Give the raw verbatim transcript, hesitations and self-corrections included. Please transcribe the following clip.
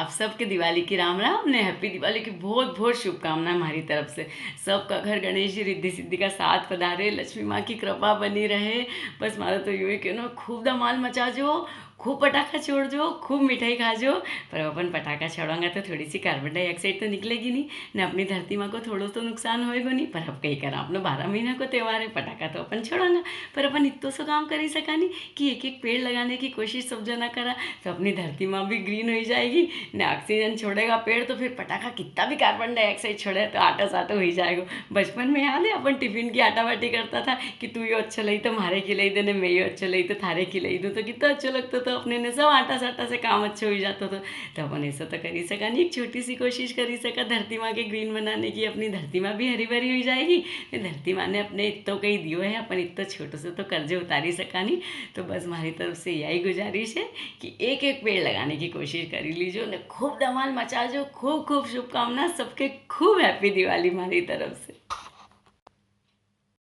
आप सबके दिवाली की राम राम ने happy दिवाली की बहुत बहुत शुभकामना हमारी तरफ से। सबका घर गणेश जी रिद्धि सिद्धि का साथ पधारे, लक्ष्मी माँ की कृपा बनी रहे। बस मारो तो यो ही कहनो, खूब धमाल मचाजो, खूब पटाखा छोड़जो, खूब मिठाई खाजो। पर अपन पटाखा छोड़ांगा तो थोड़ी सी carbon dioxide तो निकलेगी नी, ने अपनी धरती माँ को थोड़ो तो नुकसान होएगो नी। पर अब कई करा, अपनो बारह महीना को त्योहार है, पटाखा तो अपन छोड़ांगा, पर अपन इत्तो सो काम करी सका नी कि एक एक पेड़ लगाने की कोशिश सब जना करा, तो अपनी धरती माँ भी green हो जाएगी। ने oxygen छोड़ेगा पेड़, तो फिर पटाखा कितना भी carbon dioxide छोड़े, तो आटो साटो हो जाएगा। बचपन में याद है, अपन टिफिन की आटा बाटी करता था कि तू यो अच्छो लई तो म्हारे खिलाई दे, ने मैं यो अच्छो लई तो थारे खिलाई दूँ, तो कितना अच्छो लगता था अपने ने, सब आटा साटा से काम अच्छो हो जाता था। तो अपन ऐसा तो करी सका नी, एक छोटी सी कोशिश करी सका धरती माँ के green बनाने की, अपनी धरती माँ भी हरी भरी हो जाएगी। ने धरती माँ ने अपने इत्तो कई दियो है, अपन इत्तो छोटो से तो कर्जे उतारी सका नी। तो बस हमारी तरफ से यही गुजारिश है कि एक एक पेड़ लगाने की कोशिश करी लीजो, ने खूब धमाल मचाजो। खूब खूब शुभकामना, सबके खूब happy दिवाली हमारी तरफ से।